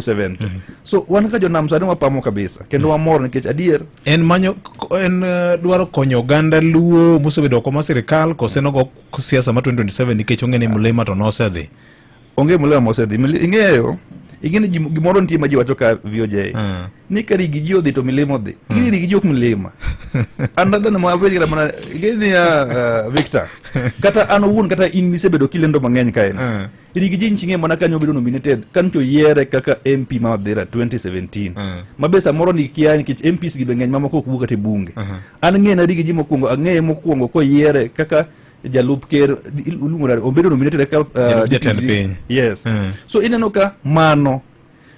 70. So wan kaka jonam sani wapamo kabisa kendo wamor nikech adier En manyo en dwaro konyo oganda Luo mosebedo oko mar sirikal, kose nogo siasa ma 2027 nikech ong'e ni mlima to nosedhi? Onge mlima mosedhi. Ing'eyo, ing'e ni gimoro nitie ma ji wacho ka VOJ ni ka Riggy G odhi to milima odhi. Ing'e ni Riggy G ok milima. An adana ma apenj kata mana, ing'e ni Victor, kata an owuon, kata in misebedo kilendo mang'eny kae, Riggy G nching'e mana kanyo obedo nominated kancho yiere kaka MP ma Mathira 2017, ma be samoro ni kia nikech MPs gi be ng'eny, mamoko ok wuok kata e bunge. An ng'e na Riggy G mokwongo, ang'eye mokwongo koyiere kaka jalup ker, iluongo nade, obedo nominated kaka Jalup jatend deputy- piny. Yes. So ineno ka mano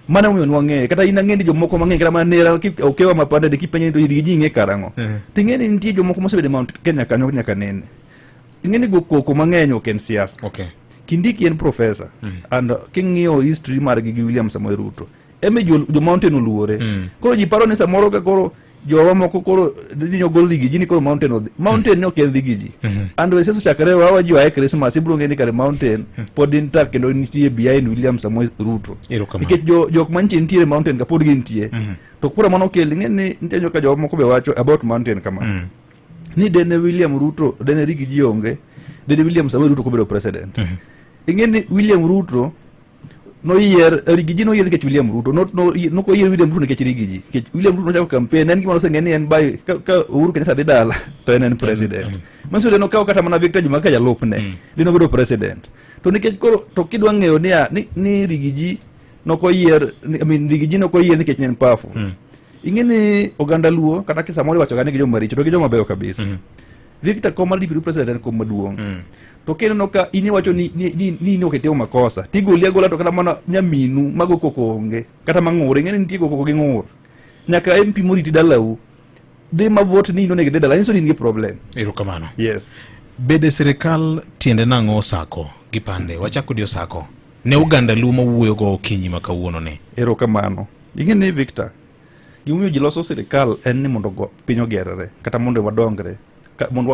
emomiyo nwang'eye. Kata in, ang'e ni jomoko mang'eny, kata mana nera okewa mapande de kipenje ni to Riggy G ing'e karang'o, to ing'e ni nitie jomoko mosebedo e Mount Kenya kanyo nyaka nene. Ing'e ni go koko mang'eny ok en siasa. Kindiki en professor and king'iyo history margi gi William Samoei Ruto, eme jo Mountain oluore. Koro ji paro ni samoro ka koro jowa moko koro ni ogol Riggy G ni koro Mountain odhi. Mountain ni ok en Riggy G. And we sesa chakre wawa ji oae Christmas, ibiro ng'e ni kare Mountain pod intact kendo nitie behind William Samoei Ruto. Erokamano. Nikech jo jok mantie nitiere Mountain ka pod gintie. To kura manokel, ing'e ni nitie joka joma moko be wacho about Mountain kama ni dene William Ruto, dene Riggy G onge, dene William Samoei Ruto kobedo president. Ing'e ni William Ruto noyier, Riggy G noyier nikech William Ruto, not no nokoyier William Ruto nikech Riggy G. Nikech William Ruto nochako campaign, en gima noseng'e ni en by ka Uhuru Kenyatta dhi dala to en president. Manyiso ni nokawo kata mana Victor Juma kaka jalupne, dine obedo president. To nikech koro to kidwa ng'eyo niya ni Riggy G nokoyier I mean, Riggy G nokoyier nikech ne en powerful. Ing'e ni oganda Luo, kata ki samoro iwacho ga ni gi joma richo, to gi joma beyo kabisa. Victor, kom mar deputy president en kom maduong'. To kineno ka in iwacho ni in ok itimo makosa, tigoli agola, to kata mana nyaminu mago koko onge, kata mang'ur. Ing'e ni nitie go koko gi ng'ur. Nyaka MP moriti dalau dhi ma vote ni in onego idhi dala, nyiso ni in gi problem. Erokamano. Yes. Bede sirikal tiende nang'o, Osako gi Pande? Wachako di Osako. Ne oganda Luo mawuoyo go okinyi ma kawuono ni. Erokamano. Ing'e ni Victor, gimomiyo ji loso sirikal en ni mondo piny ogerre, kata mondo wadongre, mondo